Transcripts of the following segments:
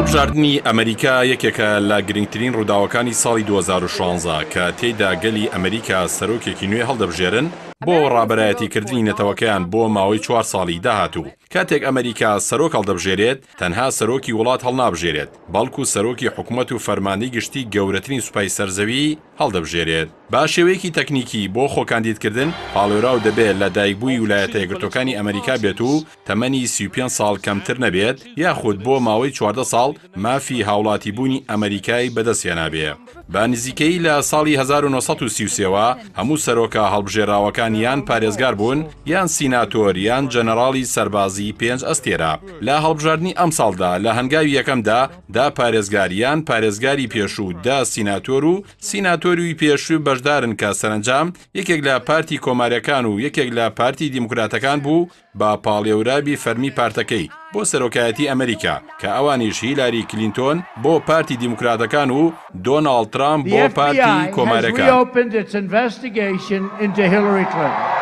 هەڵبژاردنی ئەمەریکا یەکێکە لە گرنگترین ڕووداوەکانی ساڵی 2016 کە تێیدا گەلی ئەمەریکا سەرۆکێکی نوێ هەڵدەبژێرن بۆ ڕابەرایەتیکردنی نەتەوەکەیان بۆ ماوەی چوار ساڵی داهاتوو. کاتێک ئەمەریکا سەرۆک هەڵدەبژێرێت، تەنها سەرۆکی وڵات هەڵنابژێرێت، بەڵکو سەرۆکی حکومەت و فەرماندەی گشتی گەورەترین سوپای سەرزەوی هەڵدەبژێرێت. بە شێوەیەکی تەکنیکی بۆ خۆکاندیدکردن، پاڵێوراو دەبێت لە دایکبووی ولایەتە یەکگرتووەکانی ئەمەریکا بێت و تەمەنی 35 ساڵ کەمتر نەبێت، یاخود بۆ ماوەی 14 ساڵ مافی هاوڵاتیبوونی ئەمەریکای بەدەستهێنابێ. بە نزیکەیی لە ساڵی 1933 وە هەموو سەرۆکە هەڵبژێراوەکان یان پارێزگار بوون یان سیناتۆر یان جەنەراڵی سەربازی پێنج ئەستێرە. لە هەڵبژاردنی ئەمساڵدا لە هەنگاوی یەکەمدا دە پارێزگار یان پارێزگاری پێشوو، دە سیناتۆر و سیناتۆری پێشوو بەشدارن کە سەرەنجام یەکێک لە پارتی کۆماریەکان و یەکێک لە پارتی دیموکراتەکان بوو بە پاڵێوراوی فەرمی پارتەکەی بۆ سەرۆکایەتی ئەمریکا کە ئەوانیش هیلاری کلینتۆن بۆ پارتی دیموکراتەکان و دۆناڵد ترامپ The بۆ پارتی FBI has کۆماریەکان. reopened its investigation into Hillary Clinton.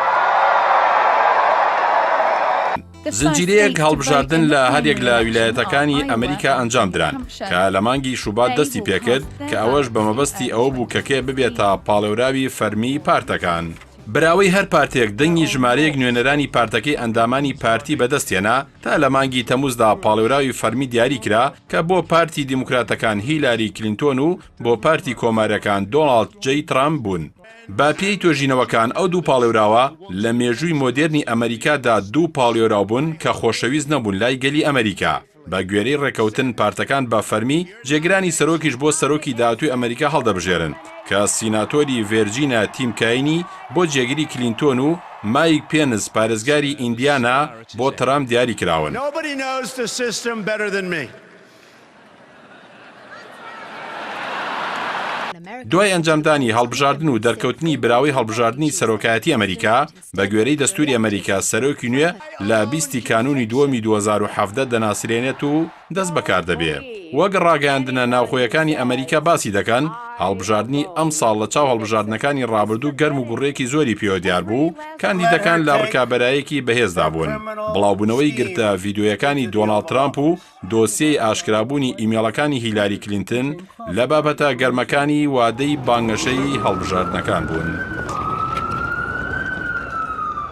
زنجیرەیەک هەڵبژاردن لە هەریەک لە ویلایەتەکانی ئەمریکا ئەنجامدران کە لە مانگی شوبات دەستی پێکرد کە ئەوەش بە مەبەستی ئەوە بوو کە کێ ببێتە پاڵێوراوی فەرمی پارتەکان. براوەی هەر پارتێک دەنگی ژمارەیەک نوێنەرانی پارتەکەی ئەندامانی پارتی بەدەستهێنا تا لە مانگی تەموزدا پاڵێوراوی فەرمی دیاری کرا کە بۆ پارتی دیموکراتەکان هیلاری کلینتۆن و بۆ پارتی کۆماریەکان دۆناڵد جەی ترامپ بوون. بە پێی توێژینەوەکان ئەو دوو پاڵێوراوە لە مێژووی مۆدێرنی ئەمەریکادا دوو پاڵێوراو بوون کە خۆشەویست نەبوون لای گەلی ئەمەریکا. بە گوێرەی ڕێکەوتن پارتەکان بە فەرمی جێگرانی سەرۆکیش بۆ سەرۆکی داهاتووی ئەمەریکا هەڵدەبژێرن کە سیناتۆری ڤێرجینا تیم کاینی بۆ جێگری کلینتۆن و مایک پێنس پارێزگاری ئیندیانا بۆ ترامپ دیاری کراون. دوای ئەنجامدانی هەڵبژاردن و دەرکەوتنی براوەی هەڵبژاردنی سەرۆکایەتی ئەمەریکا، بە گوێرەی دەستوری ئەمەریکا سەرۆکی نوێ لە 20 ی کانوونی دووەمی 2017 دەناسرێنێت و دەست بەکار دەبێ. وەک ڕاگەیاندنە ناوخۆیەکانی ئەمەریکا باسی دەکەن، هەڵبژاردنی ئەمساڵ لە چاو هەڵبژاردنەکانی ڕابردوو گەرم و گوڕێکی زۆری پێوە دیار بوو، کاندیدەکان لە ڕکابەرایەکی بەهێزدا بوون. بڵاوبوونەوەی گرتە ڤیدیۆیەکانی دۆناڵد ترامپ و دۆسیەی ئاشکرابوونی ئیمێڵەکانی هیلاری کلینتن لە بابەتە گەرمەکانی وادەی بانگەشەی هەڵبژاردنەکان بوون.